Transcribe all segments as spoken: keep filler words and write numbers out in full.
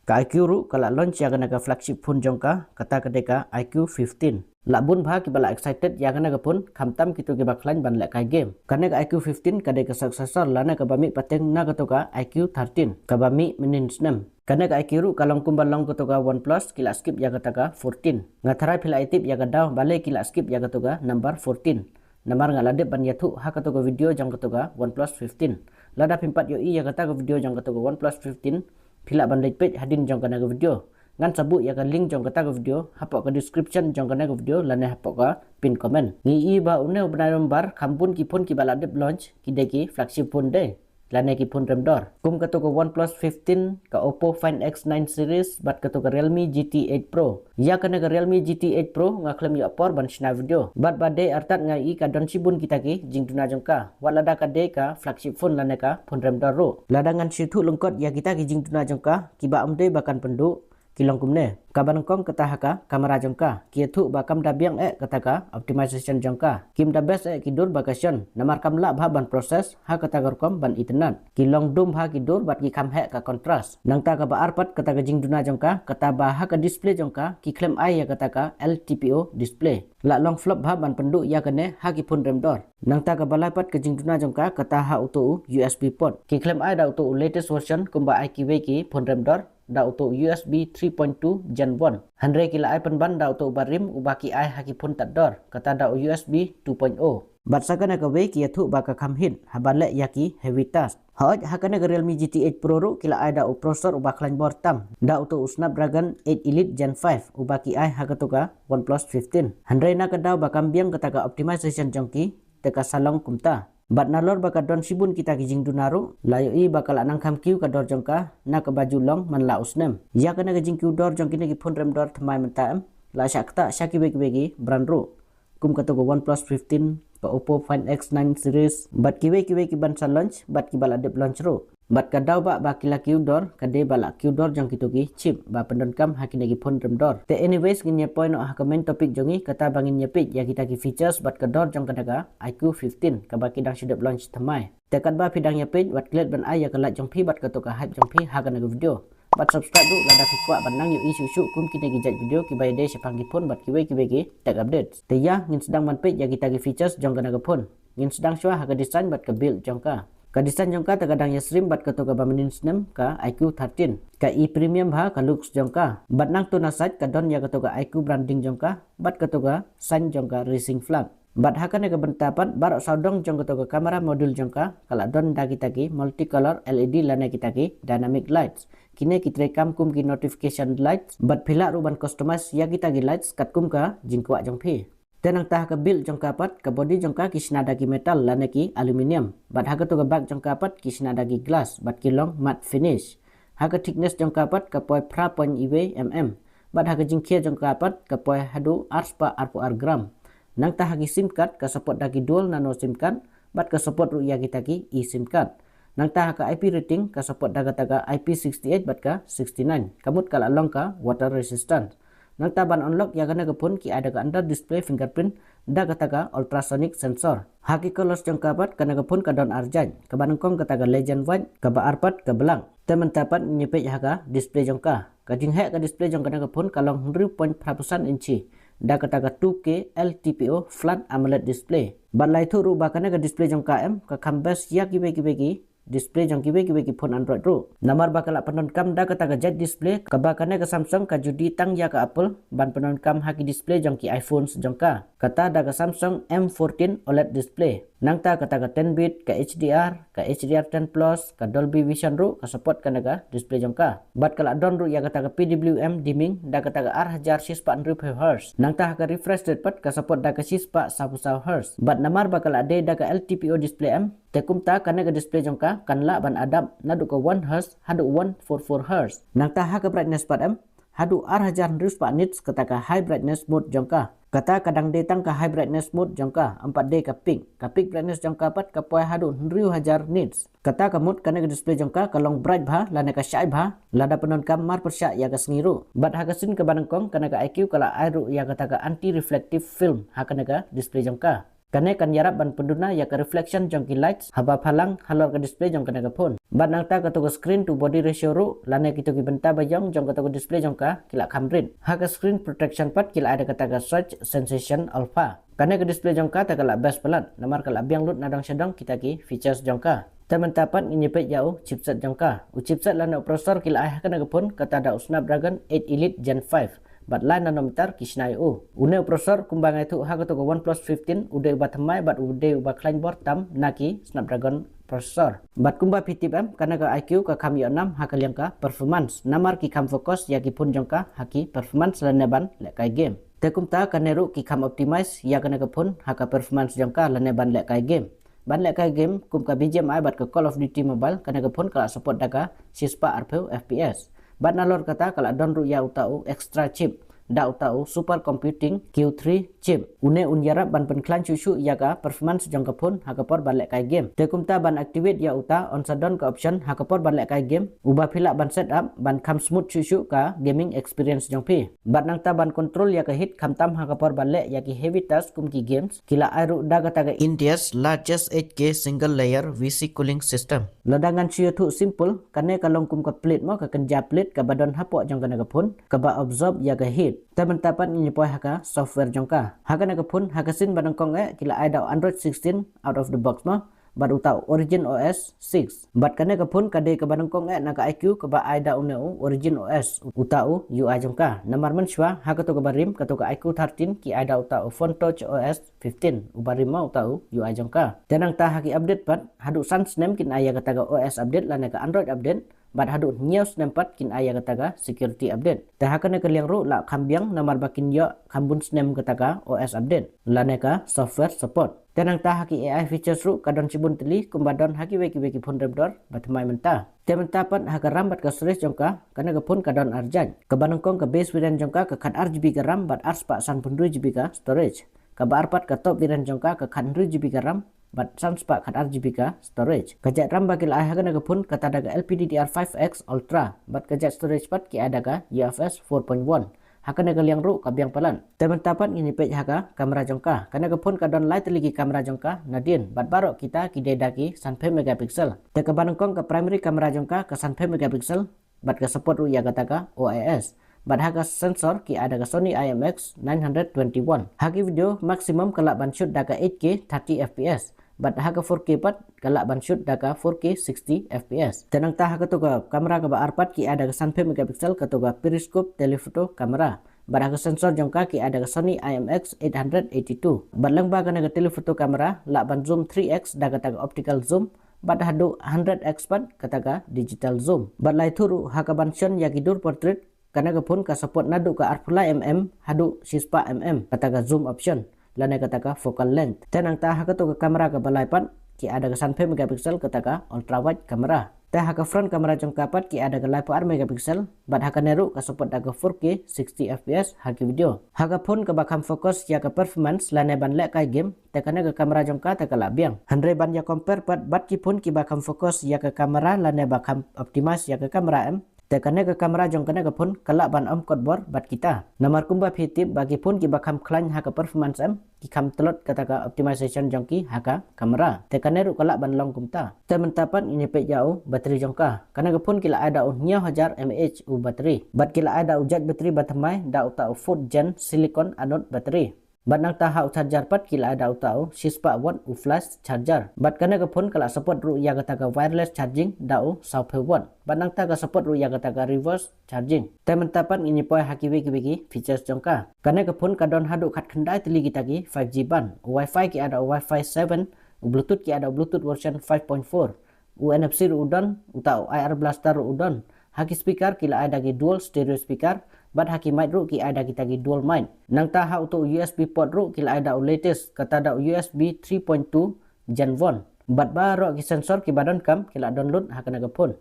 Ka iQOO ruh ka la launch ïa kane ka flagship phone jong ka, kata ka dei ka iQOO fifteen. La bun bha kiba la excited ïa kane ka phone, khamtam kito kiba khlaiñ ban lehkai game. Kane ka iQOO fifteen ka dei ka successor lane kaba mih pateng na kato ka iQOO thirteen, kaba mih mynhynnin snem. Kane ka iQOO ruh ka long kumba long kato ka OnePlus, ki la skip ïa kata ka fourteen. Nga tharai phi la ïa tip ïa ka daw balei ki la skip ïa kato ka number fourteen. Namar nga la dep ban ïathuh ha kato ka video jong kato ka OnePlus fifteen. Lada phim pat ïohi ïa kata ka video jong kato ka OnePlus fifteen, phi lah ban leit peit hadien jong kane ka video. Ngan sa buh ïa ka link jong kata ka video hapoh ka description jong kane ka video lane hapoh ka pin comment. Ngi i ba une u bnai November kham bun ki phone kiba la dep launch ki dei ki flagship phone de lane ki phone rem dor. Kum kato ka OnePlus fifteen, ka Oppo Find X nine series, bad kato ka Realme G T eight Pro. Ïa kane ka Realme G T eight Pro nga khlem ïoh por ban shna video. Bad ba dei artat nga i ka don shibun kita ki jingduna jong ka. Wat lada ka dei ka flagship phone lane ka phone rem dor ruh. Lada ngan shu ïathuh lyngkot ïa kita ki jingduna jong ka, kiba ym dei ba kan pynduh, ki long kumne. Kaba nyngkong kata ha ka camera jong ka. Ki ïathuh ba kam da biang eh kata ka optimization jong ka. Kim da best eh ki dur ba ka shon. Namar kam lah bha ban process ha kata ka rukom ban itynnad. Ki long dum bha ki dur bad ki kham heh ka contrast. Nangta kaba ar pat kata ka jingduna jong ka, kata ba ha ka display jong ka ki khlem ai ïa kata ka L T P O display. La long flop bha ban pynduh ïa kane ha ki phone rem dor. Nangta kaba lai pat ka jingduna jong ka, kata ha uto u U S B port. Ki khlem ai da uto u latest version kumba ai kiwei ki phone rem dor, da uto U S B three point two Gen one. Hynrei ki la ai pynban da uto u barim uba ki ai ha ki phone tad dor, kata da u U S B two point oh. Bad sa kane kawei ki ïathuh ba ka kham heat haba leh ïa ki heavy task. Hooid, ha kane ka Realme G T eight Pro ruh ki la ai da u processor uba khlaiñ bor tam, da uto u Snapdragon eight Elite Gen five uba ki ai ha kato ka OnePlus fifteen. Hynrei na ka daw ba kam biang kata ka optimization jong ki, te ka sa long kumta. Bad nalor ba ka don shibun kita ki jingduna ruh, la ïohi ba ka la nang kham kiew ka dor jong ka na kaba ju long man la u snem. Ïa kane ka jingkiew dor jong kine ki phone rem dor thymmai mynta em la shah ktah sha kiwei kiwei ki brand ruh, kum kato ka OnePlus fifteen, ka Oppo Find X nine series, bad kiwei kiwei ki ban sa launch bad kiba la dep launch ruh. Bad ka daw ba ba ki la kiew dor ka dei ba la kiew dor jong kito ki chip ba pyndonkam ha kine ki phone rem dor. Te anyways, ngin ïa poi noh ha ka main topic jong ngi, kata ba ngin ïa peit ïa kita ki features bad ka dor jong kane ka iQOO fifteen kaba ki dang shu dep launch thymmai. Te katba phi dang ïa peit, wat klet ban ai ïa ka like jong phi bad kato ka hype jong phi ha kane ka video. Bad subscribe ruh lada phi kwah ban nang ïohi shuh shuh kum kine ki jait video kiba ïadei shaphang ki phone bad kiwei kiwei ki tech updates. Te ïa, ngin sdang ban peit ïa kita ki features jong kane ka phone. Ngin sdang shuwa ha ka design bad ka build jong ka. Ka design jong ka te ka dang ïasyriem bad kato kaba mynhynnin snem, ka iQOO thirteen. Ka i premium bha ka looks jong ka. Bad nangto na side ka don ïa kato ka iQOO branding jong ka bad kato ka sign jong ka racing flag. Bad ha kane ka bynta pat, baroh sawdong jong kato ka camera module jong ka, ka la don da kita ki multicolor L E D lane kita ki dynamic lights. Kine ki treikam kum ki notification lights, bad phi lah ruh ban customize ïa kita ki lights katkum ka jingkwah jong phi. Te nangta ha ka build jong ka pat, ka body jong ka ki shna da ki metal lane ki aluminium. Bad ha kato ka back jong ka pat ki shna da ki glass bad ki long matte finish. Ha ka thickness jong ka pat ka poi phra point wei mm. Bad ha ka jingkhia jong ka pat ka poi haduh arspah arphew ar gram. Nangta ha ki SIM card ka support da ki dual nano SIM card bad ka support ruh ïa kita ki eSIM card. Nangta ha ka I P rating ka support da kata ka I P sixty-eight bad ka sixty-nine. Ka mut ka la long ka water resistant. Nangta ban unlock ïa kane ka phone ki ai da ka under display fingerprint da kata ka ultrasonic sensor. Ha ki colors jong ka pat, kane ka phone ka don ar jait. Kaba nyngkong kata ka Legend White, kaba ar pat ka Black. Te mynta pat ngin ïa peit ha ka display jong ka. Ka jingheh ka display jong kane ka phone ka long hynriew point phra phew san inchi. Da kata ka two K L T P O flat AMOLED display. Bad la ïathuh ruh ba kane ka display jong ka em, ka kham best ïa kiwei kiwei ki display jong kiwei kiwei ki phone Android ruh. Namar ba ka la pyndonkam da kata ka jait display, kaba kane ka Samsung ka ju die tang ïa ka Apple ban pyndonkam ha ki display jong ki iPhones jong ka. Kata da ka Samsung M fourteen OLED display. Nangta kata ka ten bit, ka H D R, ka H D R ten plus, ka Dolby Vision ruh ka support kane ka display jong ka. Bad ka la don ruh ïa kata ka P W M dimming da kata ka ar hajar shispah hynriewphew hertz. Nangta ha ka refresh rate pat ka support da ka shispah sawphew saw hertz. Bad namar ba ka la dei da ka L T P O display em, te kumta kane ka display jong ka kan lah ban adapt naduh ka one hertz haduh one four four hertz. Nangta ha ka brightness pat em, haduh ar hajar hynriew spah nits kata ka high brightness mode jong ka. Kata ka dang dei tang ka high brightness mode jong ka, ym pat dei ka peak. Ka peak brightness jong ka pat ka poi haduh hynriew hajar nits. Kata ka mut kane ka display jong ka ka long bright bha lane ka shai bha lada pyndonkam marpyrshah ïa ka sngi ruh. Bad ha ka sien kaba nyngkong kane ka iQOO ka la ai ruh ïa kata ka anti reflective film ha kane ka display jong ka. Kane kan ïarap ban pynduna ïa ka reflection jong ki lights haba phalang halor ka display jong kane ka phone. Bad nangta kato ka screen to body ratio ruh lane kito ki bynta ba ïong jong kato ka display jong ka ki la kham rit. Ha ka screen protection pat ki la ai da kata ka Such Sensation Alpha. Kane ka display jong ka te ka la best palat namar ka la biang lut na dong sha dong kita ki features jong ka. Te mynta pat ngin ïa peit ïa u chipset jong ka. U chipset lane u processor ki la ai ha kane ka phone kata da u Snapdragon eight Elite Gen five. Bad lai nanometer ki shna ïa u. Une u processor kumba nga ïathuh ha kato ka OnePlus fifteen u dei uba thymmai bad u dei uba khlaiñ bor tam na ki Snapdragon processor. Bad kumba phi tip em, kane ka I Q ka kham ïoh nam ha ka liang ka performance. Namar ki kham focus ïa ki phone jong ka ha ki performance lane ban lehkai game. Te kumta kane ruh ki kham optimize ïa kane ka phone ha ka performance jong ka lane ban lehkai game. Ban lehkai game kum ka B G M I bad ka Call of Duty Mobile, kane ka phone ka la support da ka shispah arphew F P S. Bad nalor kata ka la don ruh ïa uta u extra chip da uta u Super Computing Q three chip. Une un ïarap ban pynkhlaiñ shuh shuh ïa ka performance jong ka phone ha ka por ban lehkai game. Te kumta ban activate ïa uta yn sa don ka option ha ka por ban lehkai game uba phi lah ban set up ban kham smooth shuh shuh ka gaming experience jong phi. Bad nangta ban control ïa ka heat khamtam ha ka por ban leh ïa ki heavy task kum ki games, ki la ai ruh da kata ka India's largest eight K single layer V C cooling system. Lada ngan shu ïathuh simple, kane ka long kum ka plate mo, ka kynja plate kaba don hapoh jong kane ka phone kaba absorb ïa ka heat. Te mynta pat ngin ïa poi ha ka software jong ka. Ha kane ka phone, ha ka sien ba nyngkong eh ki la ai da u Android sixteen out of the box mo, bad uta u Origin O S six. Bad kane ka phone ka dei kaba nyngkong eh na ka I Q kaba ai da une u Origin O S, uta u U I jong ka. Namar mynshuwa ha kato kaba rim, kato ka I Q thirteen, ki ai da uta u PhoneTouch O S fifteen uba rim ma uta u U I jong ka. Te nangta ha ki update pat, haduh san snem kin ai ïa kata ka O S update lane ka Android update, bad haduh hynñiew snem pat kin ai ïa kata ka security update. Te ha kane ka liang ruh la kham biang namar ba kin ïoh kham bun snem kata ka O S update lane ka software support. Te nangta ha ki A I features ruh ka don shibun tylli kumba don ha kiwei kiwei ki phone rem dor ba thymmai mynta. Te mynta pat ha ka RAM bad ka storage jong ka, kane ka phone ka don ar jait. Kaba nyngkong ka base variant jong ka ka khat ar G B ka RAM bad ar spah san phew hynriew G B ka storage. Kaba ar pat ka top variant jong ka ka khat hynriew G B ka RAM bad san spah khat ar G B ka storage. Ka jait RAM ba ki la ai ha kane ka phone kata da ka L P D D R five X Ultra bad ka jait storage pat ki ai da ka U F S four point one. Ha kane ka liang ruh ka biang palat. Te mynta pat ngin ïa peit ha ka camera jong ka. Kane ka phone ka don lai tylli ki camera jong ka nadien bad baroh kita ki dei da ki sanphew megapixel. Te kaba nyngkong ka primary camera jong ka ka sanphew megapixel bad ka support ruh ïa kata ka O I S. Bad ha ka sensor ki ai da ka Sony I M X nine hundred twenty-one. Ha ki video maximum ka lah ban shoot da ka eight K thirty F P S. Bad ha ka four K pat ka lah ban shoot da ka four K sixty F P S. Te nangta ha kato ka camera kaba ar pat ki ai da ka sanphew megapixel, kato ka periscope telephoto camera. Bad ha ka sensor jong ka ki ai da ka Sony I M X eight hundred eighty-two. Bad lyngba kane ka telephoto camera lah ban zoom three X da kata ka optical zoom, bad haduh hundred X pat kata ka digital zoom. Bad la ïathuh ruh ha kaban shon ïa ki dur portrait, kane ka phone ka support naduh ka arphew lai mm haduh shispah mm kata ka zoom option lane kata ka focal length. Te nangta ha kato ka camera kaba lai pat ki ai da ka sanphew megapixel, kata ka ultra wide camera. Te ha ka front camera jong ka pat ki ai da ka laiphew ar megapixel, bad ha kane ruh ka support da ka four K sixty F P S ha ki video. Ha ka phone kaba kham focus ïa ka performance lane ban lehkai game, te kane ka camera jong ka te ka lah biang. Hynrei ban ïa compare pat bad ki phone kiba kham focus ïa ka camera lane ba kham optimize ïa ka camera em, te kane ka camera jong kane ka phone ka lah ban ym kot bor bad kita. Namar kumba phi tip ba ki phone kiba kham khlaiñ ha ka performance em, ki kham tlot kata ka optimization jong ki ha ka camera. Te kane ruh ka lah ban long kumta. Te mynta pat ngin ïa peit ïa u battery jong ka. Kane ka phone ki la ai da u hynñiew hajar mAh u battery. Bad ki la ai da u jait battery ba thymmai da uta u fourth gen silicon anode battery. Bad nangta ha u charger pat ki la ai da uta u shispah watt u flash charger. Bad kane ka phone ka lah support ruh ïa kata ka wireless charging da u sawphew watt. Bad nangta ka support ruh ïa kata ka reverse charging. Te mynta pat ngin ïa poi ha kiwei kiwei ki features jong ka. Kane ka phone ka don haduh khatkhyndai tylli kita ki five G band. U Wi-Fi ki ai da u Wi-Fi seven, u Bluetooth ki ai da u Bluetooth version five point four. U N F C ruh u don, uta u I R blaster ruh u don. Ha ki speaker ki la ai da ki dual stereo speaker, bad ha ki mic ruh ki ai da kita ki dual mic. Nangta ha uta u U S B port ruh ki la ai da u latest, kata da u U S B three point two Gen one. Bad baroh ki sensor kiba donkam ki la don lut ha kane ka phone.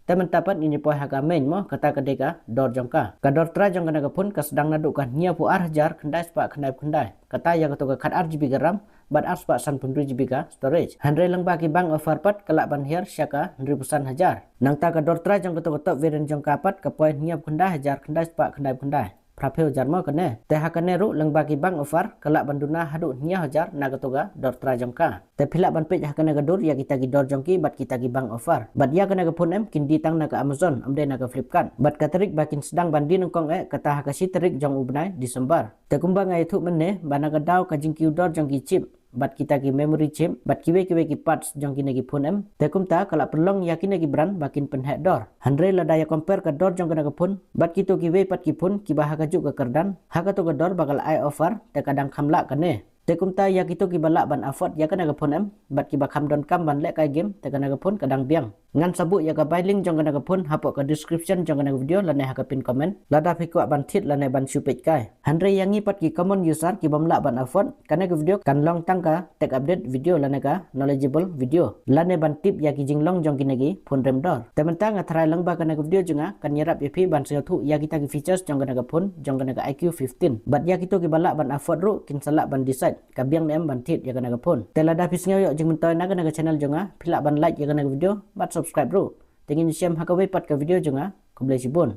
Te mynta pat ngin ïa poi ha ka main mo, kata ka dei ka dor jong ka. Ka dor trai jong kane ka phone ka sdang naduh ka hynñiewphew ar hajar khyndai spah khyndaiphew khyndai. Kata ïa kato ka khat ar G B ka RAM bad ar spah sanphew hynriew G B ka storage. Hynrei lyngba ki bank offer pat ka lah ban hiar sha ka hynriewphew san hajar. Nangta ka dor trai jong kato ka top variant jong ka pat ka poi hynñiewphew khyndai hajar khyndai spah khyndaiphew khyndai. phra phew hajar mo kane. Te ha kane ruh lyngba ki bank offer ka lah ban duna haduh hynñiew hajar na kato ka dor trai jong ka. Te phi lah ban peit ha kane ka dur ïa kita ki dor jong ki bad kita ki bank offer. Bad ïa kane ka phone em kin die tang na ka Amazon, ym dei na ka Flipkart. Bad ka tarik ba kin sdang ban die nyngkong eh kata ha ka shi tarik jong u bnai December. Te kumba nga ïathuh mynne ba na ka daw ka jingkiew dor jong ki chip bad kita ki memory chip bad kiwei kiwei ki parts jong kine ki phone em. Te kumta ka lah pynlong ïa kine ki brand ba kin pynheh dor. Hynrei lada ïa compare ka dor jong kane ka phone bad kito kiwei pat ki phone kiba ha kajuh ka kyrdan, ha kato ka dor ba ka la ai offer te ka dang kham lah kane. Te kumta ïa kito kiba lah ban afford ïa kane ka phone em bad kiba kham donkam ban lehkai game te kane ka phone ka dang biang. Ngan sa buh ïa ka buy link jong kane ka phone hapoh ka description jong kane ka video lane ha ka pin comment lada phi kwah ban thied lane ban shu peit kai. Hynrei ïa ngi pat ki common user kibym lah ban afford, kane ka video kan long tang ka tech update video lane ka knowledgeable video lane ban tip ïa ki jinglong jong kine ki phone rem dor. Te mynta nga tharai lyngba kane ka video jong nga kan ïarap ïa phi ban sngewthuh ïa kita ki features jong kane ka phone jong kane ka I Q fifteen. Bad ïa kito kiba lah ban afford ruh kin sa lah ban decide ka biang ne em ban thied ïa kane ka phone. Te lada phi sngew ïoh jingmyntoi na kane ka channel jong nga, phi lah ban like ïa kane ka video bad subscribe ruh. Te ngin ïashem ha kawei pat ka video jong nga. Khublei shibun.